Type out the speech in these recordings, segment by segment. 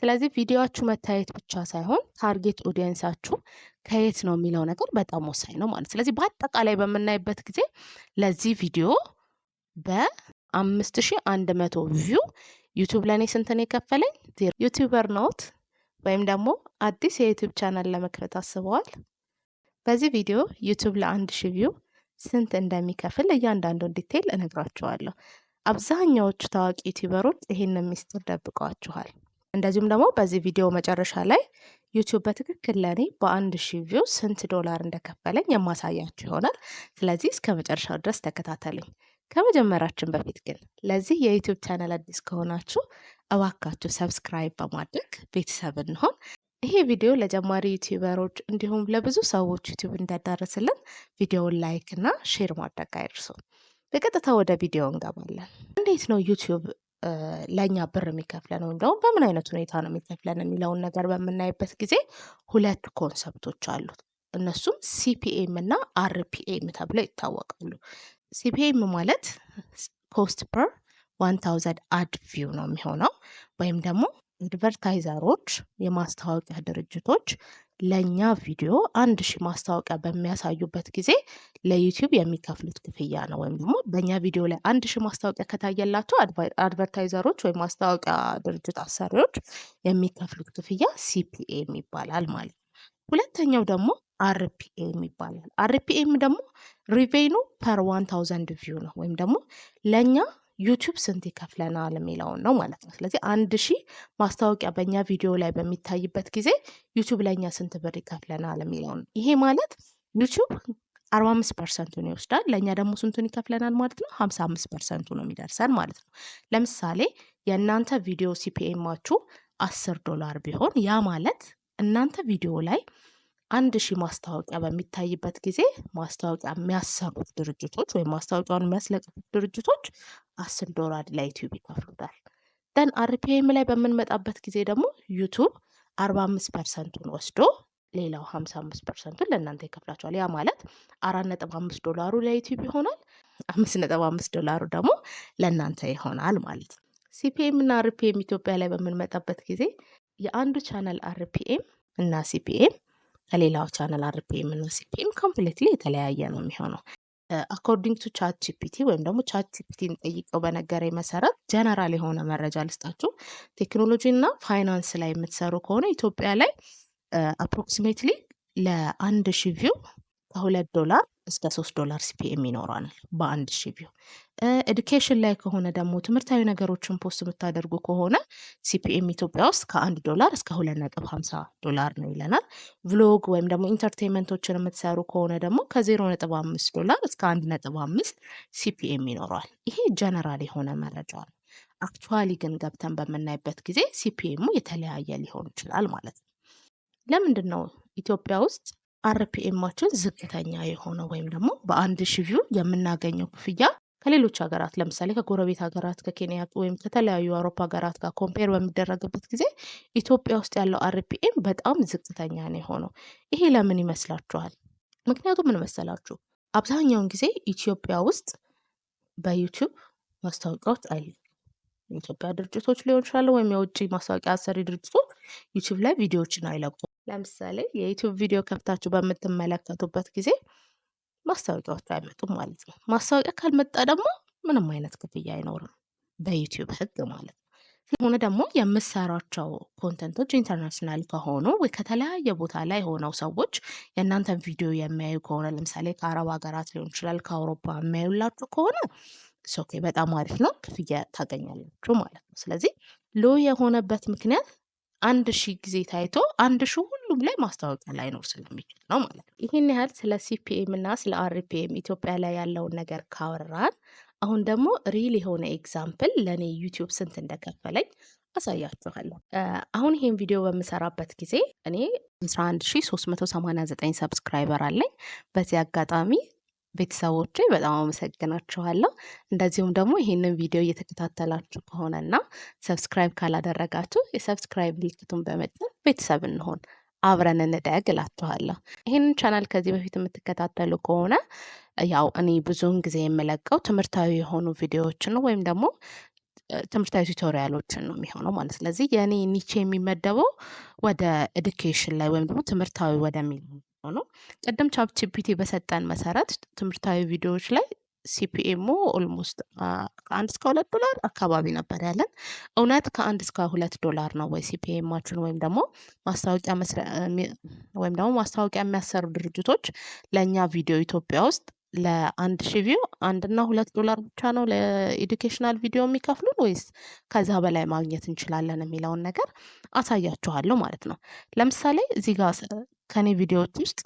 ስለዚህ ቪዲዮአችሁ መታየት ብቻ ሳይሆን target audience ኣችሁ ከየት ነው የሚለው ነገር በጣም ወሳኝ ነው ማለት። ስለዚህ በአጠቃላይ በምናይበት ጊዜ ለዚህ ቪዲዮ በ5100 view ዩቲዩብ ለእኔ ስንት ነው የከፈለኝ? YouTuber ኖት ወይም ደግሞ አዲስ የዩቲዩብ ቻናል ለመክፈት አስበዋል? በዚህ ቪዲዮ ዩቲዩብ ለ1000 view ስንት እንደሚከፍል እያንዳንዱን detail እነግራችኋለሁ። አብዛኛዎቹ ታዋቂ YouTuber ኦች ይሄንን ሚስጥር ደብቀዋችኋል። እንደዚሁም ደግሞ በዚህ ቪዲዮ መጨረሻ ላይ ዩቲዩብ በትክክል ለእኔ በ1000 view ስንት ዶላር እንደከፈለኝ የማሳያችሁ ይሆናል። ስለዚህ እስከ መጨረሻው ድረስ ተከታተሉኝ። ከመጀመራችን በፊት ግን ለዚህ የዩቲዩብ ቻናል አዲስ ከሆናችሁ እባካችሁ subscribe በማድረግ ቤተሰብ እንሆን። ይሄ ቪዲዮ ለጀማሪ YouTuber ኦች እንዲሁም ለብዙ ሰዎች ዩቲዩብ እንዲያዳርስልን ቪዲዮውን like እና share ማድረግ አይርሱ። በቀጥታ ወደ ቪዲዮ እንገባለን። እንዴት ነው ዩቲዩብ ለእኛ ብር የሚከፍለን ወይም ደግሞ በምን አይነት ሁኔታ ነው የሚከፍለን የሚለውን ነገር በምናይበት ጊዜ ሁለት concept ኦች አሉት። እነሱም CPM እና RPM ተብለው ይታወቃሉ። CPM ማለት cost per 1000 ad view ነው የሚሆነው፣ ወይም ደግሞ advertiser ኦች፣ የማስታወቂያ ድርጅቶች ለእኛ ቪዲዮ 1000 ማስታወቂያ በሚያሳዩበት ጊዜ ለዩቲዩብ የሚከፍሉት ክፍያ ነው። ወይም ደግሞ በእኛ ቪዲዮ ላይ 1000 ማስታወቂያ ከታየላቸው advertiser ኦች ወይም ማስታወቂያ ድርጅት አሰሪዎች የሚከፍሉት ክፍያ CPM ይባላል ማለት ነው። ሁለተኛው ደግሞ RPM ይባላል። RPM ደግሞ revenue per 1000 view ነው፣ ወይም ደግሞ ለእኛ ዩቲዩብ ስንት ይከፍለናል የሚለውን ነው ማለት ነው። ስለዚህ 1000 ማስታወቂያ በእኛ ቪዲዮ ላይ በሚታይበት ጊዜ ዩቲዩብ ለእኛ ስንት ብር ይከፍለናል የሚለውን ነው። ይሄ ማለት ዩቲዩብ 45 percent ኡን ይወስዳል። ለእኛ ደግሞ ስንቱን ይከፍለናል ማለት ነው? 55 percent ኡ ነው የሚደርሰን ማለት ነው። ለምሳሌ የእናንተ ቪዲዮ CPM ኣችሁ 10 ዶላር ቢሆን፣ ያ ማለት እናንተ ቪዲዮ ላይ 1000 ማስታወቂያ በሚታይበት ጊዜ ማስታወቂያ የሚያሰሩት ድርጅቶች ወይም ማስታወቂያውን የሚያስለቅቁት ድርጅቶች 10 ዶላር ለዩቲዩብ ይከፍሉታል። Then RPM ላይ በምንመጣበት ጊዜ ደግሞ ዩቱብ 45 percent ኡን ወስዶ ሌላው 55 percent ኡን ለእናንተ ይከፍላችኋል። ያ ማለት 4.5 ዶላሩ ለዩቲዩብ ይሆናል፣ 5.5 ዶላሩ ደግሞ ለእናንተ ይሆናል ማለት ነው። CPM እና RPM ኢትዮጵያ ላይ በምንመጣበት ጊዜ የአንዱ ቻናል RPM እና CPM ከሌላው ቻናል RPM እና CPM completely የተለያየ ነው የሚሆነው። According to ChatGPT ወይም ደግሞ ChatGPT ን ጠይቀው በነገረኝ መሰረት ጀነራል የሆነ መረጃ ልስጣችሁ። ቴክኖሎጂ እና ፋይናንስ ላይ የምትሰሩ ከሆነ ኢትዮጵያ ላይ approximately ለ1000 view ከ2 ዶላር እስከ 3 ዶላር CPM ይኖረናል በ1000 view። Education ላይ ከሆነ ደግሞ፣ ትምህርታዊ ነገሮችን post የምታደርጉ ከሆነ CPM ኢትዮጵያ ውስጥ ከ1 ዶላር እስከ 2.50 ዶላር ነው ይለናል። Vlog ወይም ደግሞ entertainment ኦችን የምትሰሩ ከሆነ ደግሞ ከ0.5 ዶላር እስከ 1.5 CPM ይኖረዋል። ይሄ ጀነራል የሆነ መረጃ ነው። Actually ግን ገብተን በምናይበት ጊዜ CPM ኡ የተለያየ ሊሆን ይችላል ማለት ነው። ለምንድን ነው ኢትዮጵያ ውስጥ RPM ኣችን ዝቅተኛ የሆነው ወይም ደግሞ በ1000 view የምናገኘው ክፍያ ከሌሎች ሀገራት፣ ለምሳሌ ከጎረቤት ሀገራት ከኬንያ ወይም ከተለያዩ አውሮፓ ሀገራት ጋር compare በሚደረግበት ጊዜ ኢትዮጵያ ውስጥ ያለው RPM በጣም ዝቅተኛ ነው የሆነው? ይሄ ለምን ይመስላችኋል? ምክንያቱም ምን መሰላችሁ፣ አብዛኛውን ጊዜ ኢትዮጵያ ውስጥ በዩቲዩብ ማስታወቂያዎች አይለቁም። የኢትዮጵያ ድርጅቶች ሊሆን ይችላሉ ወይም የውጭ ማስታወቂያ አሰሪ ድርጅቶች ዩቲዩብ ላይ ቪዲዮዎችን አይለቁም። ለምሳሌ የዩቲዩብ ቪዲዮ ከፍታችሁ በምትመለከቱበት ጊዜ ማስታወቂያዎች አይመጡም ማለት ነው። ማስታወቂያ ካልመጣ ደግሞ ምንም አይነት ክፍያ አይኖርም በዩቲዩብ ህግ ማለት ነው። ሆነ ደግሞ የምትሰሯቸው content ኦች international ከሆኑ ወይ ከተለያየ ቦታ ላይ ሆነው ሰዎች የእናንተን ቪዲዮ የሚያዩ ከሆነ፣ ለምሳሌ ከአረብ ሀገራት ሊሆን ይችላል፣ ከአውሮፓ የሚያዩላችሁ ከሆነ okay፣ በጣም አሪፍ ነው፣ ክፍያ ታገኛላችሁ ማለት ነው። ስለዚህ low የሆነበት ምክንያት 1000 ጊዜ ታይቶ 1000 ሁሉም ላይ ማስታወቂያ ላይኖር ስለሚችል ነው ማለት ነው። ይህን ያህል ስለ CPM እና ስለ RPM ኢትዮጵያ ላይ ያለውን ነገር ካወራን አሁን ደግሞ real የሆነ example ለእኔ ዩቲዩብ ስንት እንደከፈለኝ አሳያችኋለሁ። አሁን ይሄን ቪዲዮ በምሰራበት ጊዜ እኔ 11389 subscriber አለኝ። በዚህ አጋጣሚ ቤተሰቦቼ በጣም አመሰግናችኋለሁ። እንደዚሁም ደግሞ ይሄንን ቪዲዮ እየተከታተላችሁ ከሆነና subscribe ካላደረጋችሁ የ subscribe ምልክቱን በመጫን ቤተሰብ እንሆን፣ አብረን እንደግ እላችኋለሁ። ይህንን ቻናል ከዚህ በፊት የምትከታተሉ ከሆነ ያው እኔ ብዙውን ጊዜ የምለቀው ትምህርታዊ የሆኑ ቪዲዮዎችን ነው ወይም ደግሞ ትምህርታዊ tutorial ኦችን ነው የሚሆነው ማለት። ስለዚህ የእኔ niche የሚመደበው ወደ education ላይ ወይም ደግሞ ትምህርታዊ ወደሚለው ነው። ቅድም ChatGPT በሰጠን መሰረት ትምህርታዊ ቪዲዮዎች ላይ CPM ኡ almost ከ1 እስከ 2 ዶላር አካባቢ ነበር ያለን። እውነት ከ1 እስከ 2 ዶላር ነው ወይ CPM ኣችን ወይም ደግሞ ማስታወቂያ መስሪያ ወይም ደግሞ ማስታወቂያ የሚያሰሩ ድርጅቶች ለእኛ ቪዲዮ ኢትዮጵያ ውስጥ ለ1,000 view 1 እና 2 ዶላር ብቻ ነው ለ educational ቪዲዮ የሚከፍሉን ወይስ ከዛ በላይ ማግኘት እንችላለን የሚለውን ነገር አሳያችኋለሁ ማለት ነው። ለምሳሌ እዚህ ጋር ከኔ ቪዲዮዎች ውስጥ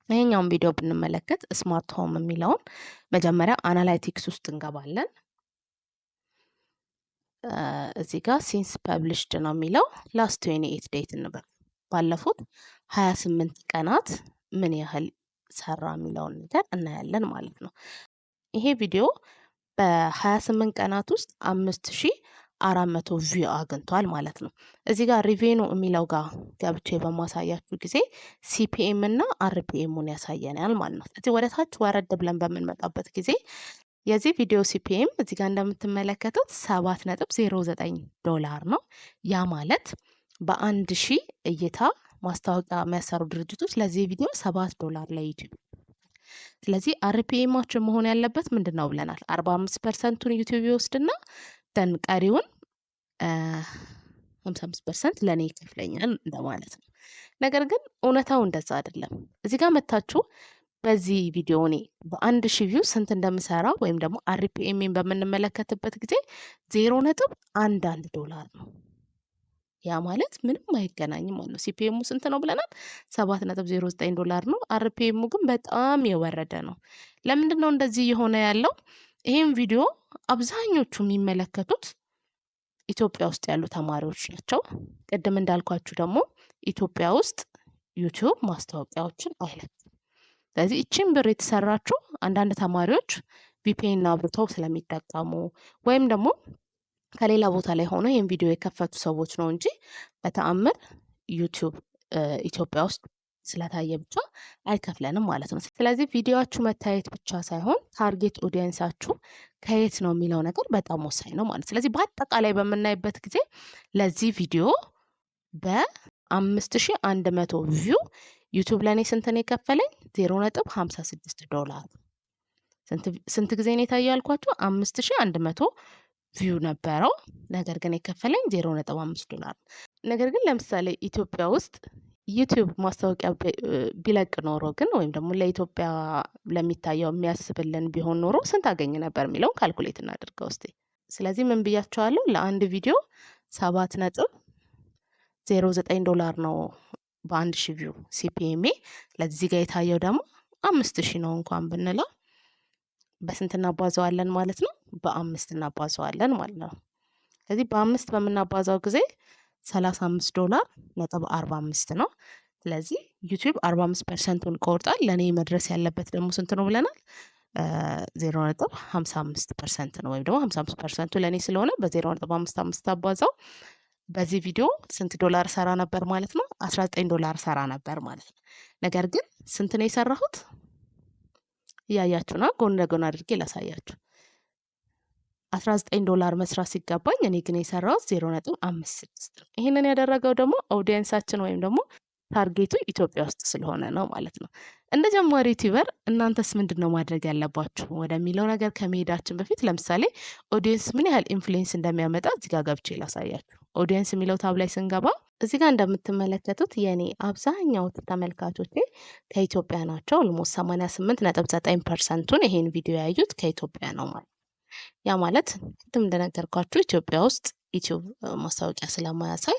ይሄኛውን ቪዲዮ ብንመለከት smart home የሚለውን መጀመሪያ analytics ውስጥ እንገባለን። እዚህ ጋር since published ነው የሚለው፣ last 28 days እንበል። ባለፉት 28 ቀናት ምን ያህል ሰራ የሚለውን ነገር እናያለን ማለት ነው። ይሄ ቪዲዮ በ28 ቀናት ውስጥ 5400 view አግኝቷል ማለት ነው። እዚህ ጋር revenue የሚለው ጋር ገብቼ በማሳያችሁ ጊዜ CPM እና RPM ኡን ያሳየናል ማለት ነው። ስለዚህ ወደ ታች ወረድ ብለን በምንመጣበት ጊዜ የዚህ ቪዲዮ CPM እዚህ ጋር እንደምትመለከቱት 7.09 ዶላር ነው። ያ ማለት በ1,000 እይታ ማስታወቂያ የሚያሰሩ ድርጅቶች ለዚህ ቪዲዮ 7 ዶላር ለዩቲዩብ። ስለዚህ RPM ኣችን መሆን ያለበት ምንድን ነው ብለናል? 45 percent ኡን ዩቲዩብ ይወስድና then ቀሪውን 55% ለእኔ ይከፍለኛል እንደማለት ነው። ነገር ግን እውነታው እንደዛ አይደለም። እዚህ ጋር መታችሁ በዚህ ቪዲዮ እኔ በ1,000 view ስንት እንደምሰራ ወይም ደግሞ RPM ን በምንመለከትበት ጊዜ 0.11 ዶላር ነው። ያ ማለት ምንም አይገናኝም ማለት ነው። CPM ኡ ስንት ነው ብለናል? 7.09 ዶላር ነው። RPM ኡ ግን በጣም የወረደ ነው። ለምንድን ነው እንደዚህ የሆነ ያለው? ይህም ቪዲዮ አብዛኞቹ የሚመለከቱት ኢትዮጵያ ውስጥ ያሉ ተማሪዎች ናቸው። ቅድም እንዳልኳችሁ ደግሞ ኢትዮጵያ ውስጥ ዩቲዩብ ማስታወቂያዎችን አይለቅም። ስለዚህ ይቺን ብር የተሰራችው አንዳንድ ተማሪዎች VPN አብርተው ስለሚጠቀሙ ወይም ደግሞ ከሌላ ቦታ ላይ ሆነው ይህን ቪዲዮ የከፈቱ ሰዎች ነው እንጂ በተአምር ዩቲዩብ ኢትዮጵያ ውስጥ ስለታየ ብቻ አይከፍለንም ማለት ነው። ስለዚህ ቪዲዮአችሁ መታየት ብቻ ሳይሆን target audience ኣችሁ ከየት ነው የሚለው ነገር በጣም ወሳኝ ነው ማለት ነው። ስለዚህ በአጠቃላይ በምናይበት ጊዜ ለዚህ ቪዲዮ በ5100 view ዩቲዩብ ለእኔ ስንት ነው የከፈለኝ? 0.56 ዶላር። ስንት ጊዜ ነው የታየው ያልኳችሁ? 5100 view ነበረው። ነገር ግን የከፈለኝ 0.5 ዶላር። ነገር ግን ለምሳሌ ኢትዮጵያ ውስጥ ዩቲዩብ ማስታወቂያ ቢለቅ ኖሮ ግን ወይም ደግሞ ለኢትዮጵያ ለሚታየው የሚያስብልን ቢሆን ኖሮ ስንት አገኝ ነበር የሚለውን calculate እናድርገው እስቲ። ስለዚህ ምን ብያቸዋለሁ? ለአንድ ቪዲዮ 7.09 ዶላር ነው በ1,000 view CPM ኤ። ለዚህ ጋር የታየው ደግሞ 5000 ነው እንኳን ብንለው በስንት እናባዘዋለን ማለት ነው? በአምስት እናባዘዋለን ማለት ነው። ስለዚህ በአምስት በምናባዛው ጊዜ 35.45 ዶላር ነው። ስለዚህ ዩቲዩብ 45 percent ኡን ቆርጧል። ለእኔ መድረስ ያለበት ደግሞ ስንት ነው ብለናል? 0.55% ነው ወይም ደግሞ 55 percent ኡ ለእኔ ስለሆነ በ0.55 አባዛው በዚህ ቪዲዮ ስንት ዶላር ሰራ ነበር ማለት ነው? 19 ዶላር ሰራ ነበር ማለት ነው። ነገር ግን ስንት ነው የሰራሁት? እያያችሁ ነው። ጎን ለጎን አድርጌ ላሳያችሁ። 19 ዶላር መስራት ሲገባኝ እኔ ግን የሰራሁት 0.56 ነው። ይህንን ያደረገው ደግሞ audience ኣችን ወይም ደግሞ target ኡ ኢትዮጵያ ውስጥ ስለሆነ ነው ማለት ነው። እንደ ጀማሪ YouTuber እናንተስ ምንድን ነው ማድረግ ያለባችሁ ወደሚለው ነገር ከመሄዳችን በፊት ለምሳሌ audience ምን ያህል influence እንደሚያመጣ እዚህ ጋር ገብቼ ላሳያችሁ። Audience የሚለው tab ላይ ስንገባ እዚህ ጋር እንደምትመለከቱት የኔ አብዛኛው ተመልካቾቼ ከኢትዮጵያ ናቸው። Almost 88.9 percent ኡን ይሄን ቪዲዮ ያዩት ከኢትዮጵያ ነው ማለት። ያ ማለት ቅድም እንደነገርኳችሁ ኢትዮጵያ ውስጥ ዩቲዩብ ማስታወቂያ ስለማያሳይ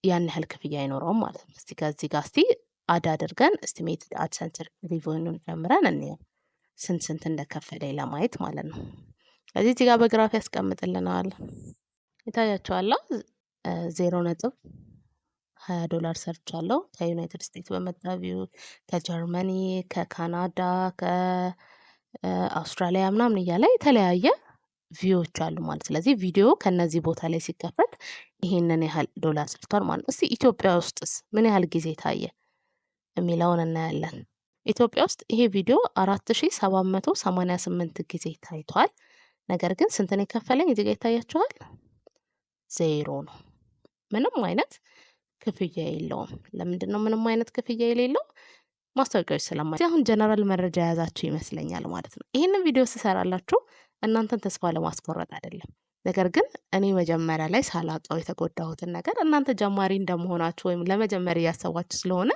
ያን ያህል ክፍያ አይኖረውም ማለት ነው። እስቲ ከዚህ ጋር እስቲ add አድርገን estimated AdSense revenue ን ጨምረን እንየው ስንት ስንት እንደከፈለኝ ለማየት ማለት ነው። ስለዚህ እዚህ ጋር በ graph ያስቀምጥልናል። ይታያችኋል። 0.20 ዶላር ሰርቻለሁ ከዩናይትድ ስቴትስ በመጣ view፣ ከጀርመኒ፣ ከካናዳ፣ ከአውስትራሊያ ምናምን እያለ የተለያየ view ዎች አሉ ማለት። ስለዚህ ቪዲዮ ከነዚህ ቦታ ላይ ሲከፈት ይሄንን ያህል ዶላር ሰርቷል ማለት ነው። እስቲ ኢትዮጵያ ውስጥስ ምን ያህል ጊዜ ታየ የሚለውን እናያለን። ኢትዮጵያ ውስጥ ይሄ ቪዲዮ 4788 ጊዜ ታይቷል። ነገር ግን ስንት ነው የከፈለኝ? እዚህ ጋር ይታያችኋል፣ 0 ነው። ምንም አይነት ክፍያ የለውም። ለምንድን ነው ምንም አይነት ክፍያ የሌለው? ማስታወቂያዎች ስለማ አሁን ጀነራል መረጃ የያዛችሁ ይመስለኛል ማለት ነው። ይህንን ቪዲዮ ስሰራላችሁ እናንተን ተስፋ ለማስቆረጥ አይደለም። ነገር ግን እኔ መጀመሪያ ላይ ሳላውቀው የተጎዳሁትን ነገር እናንተ ጀማሪ እንደመሆናችሁ ወይም ለመጀመር እያሰባችሁ ስለሆነ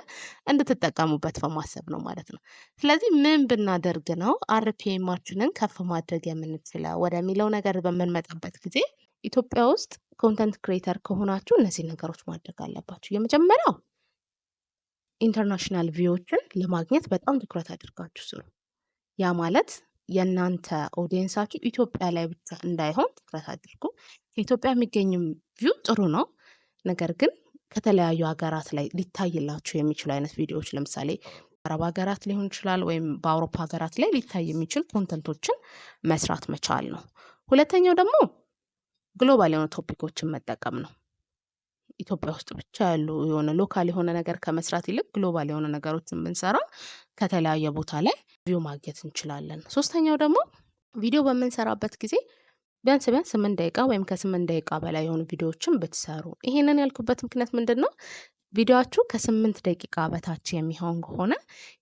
እንድትጠቀሙበት በማሰብ ነው ማለት ነው። ስለዚህ ምን ብናደርግ ነው RPM ኣችንን ከፍ ማድረግ የምንችለው ወደሚለው ነገር በምንመጣበት ጊዜ፣ ኢትዮጵያ ውስጥ content creator ከሆናችሁ እነዚህ ነገሮች ማድረግ አለባችሁ። የመጀመሪያው international view ዎችን ለማግኘት በጣም ትኩረት አድርጋችሁ ስሩ። ያ ማለት የእናንተ audience ኣችሁ ኢትዮጵያ ላይ ብቻ እንዳይሆን ትኩረት አድርጉ። ከኢትዮጵያ የሚገኝም view ጥሩ ነው። ነገር ግን ከተለያዩ ሀገራት ላይ ሊታይላችሁ የሚችሉ አይነት ቪዲዮዎች፣ ለምሳሌ አረብ ሀገራት ሊሆን ይችላል ወይም በአውሮፓ ሀገራት ላይ ሊታይ የሚችል content ኦችን መስራት መቻል ነው። ሁለተኛው ደግሞ global የሆኑ topic ኦችን መጠቀም ነው። ኢትዮጵያ ውስጥ ብቻ ያሉ የሆነ local የሆነ ነገር ከመስራት ይልቅ global የሆነ ነገሮችን ብንሰራ ከተለያየ ቦታ ላይ view ማግኘት እንችላለን። ሶስተኛው ደግሞ ቪዲዮ በምንሰራበት ጊዜ ቢያንስ ቢያንስ 8 ደቂቃ ወይም ከ8 ደቂቃ በላይ የሆኑ ቪዲዮዎችን ብትሰሩ። ይሄንን ያልኩበት ምክንያት ምንድን ነው? ቪዲዮአችሁ ከ8 ደቂቃ በታች የሚሆን ከሆነ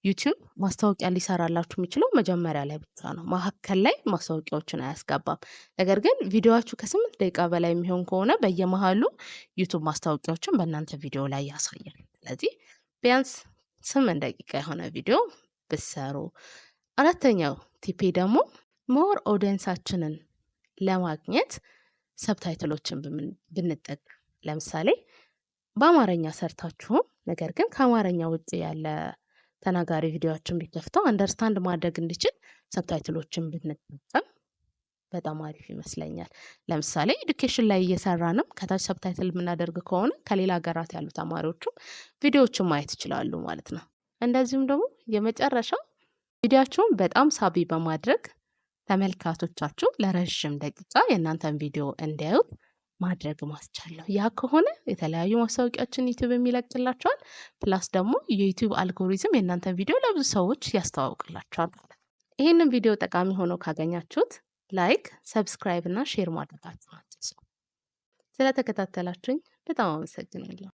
YouTube ማስታወቂያ ሊሰራላችሁ የሚችለው መጀመሪያ ላይ ብቻ ነው። መካከል ላይ ማስታወቂያዎችን አያስገባም። ነገር ግን ቪዲዮአችሁ ከ8 ደቂቃ በላይ የሚሆን ከሆነ በየመሀሉ YouTube ማስታወቂያዎችን በእናንተ ቪዲዮ ላይ ያሳያል። ስለዚህ ቢያንስ 8 ደቂቃ የሆነ ቪዲዮ ብትሰሩ። አራተኛው tip ኤ ደግሞ more audience ኣችንን ለማግኘት subtitle ኦችን ብንጠቀም፣ ለምሳሌ በአማርኛ ሰርታችሁም ነገር ግን ከአማርኛ ውጭ ያለ ተናጋሪ ቪዲዮዎችን ቢከፍተው understand ማድረግ እንዲችል subtitle ኦችን ብንጠቀም በጣም አሪፍ ይመስለኛል። ለምሳሌ education ላይ እየሰራንም ከታች subtitle የምናደርግ ከሆነ ከሌላ ሀገራት ያሉ ተማሪዎችም ቪዲዮዎችን ማየት ይችላሉ ማለት ነው። እንደዚሁም ደግሞ የመጨረሻው ቪዲዮአችሁን በጣም ሳቢ በማድረግ ተመልካቾቻችሁ ለረዥም ደቂቃ የእናንተን ቪዲዮ እንዲያዩት ማድረግ ማስቻል ነው። ያ ከሆነ የተለያዩ ማስታወቂያዎችን YouTube የሚለቅላቸዋል። Plus ደግሞ የ YouTube algorithm የእናንተን ቪዲዮ ለብዙ ሰዎች ያስተዋውቅላቸዋል ማለት ነው። ይህንን ቪዲዮ ጠቃሚ ሆኖ ካገኛችሁት like፣ subscribe እና share ማድረጋችሁን አትርሱ። ስለተከታተላችሁኝ በጣም አመሰግናለሁ።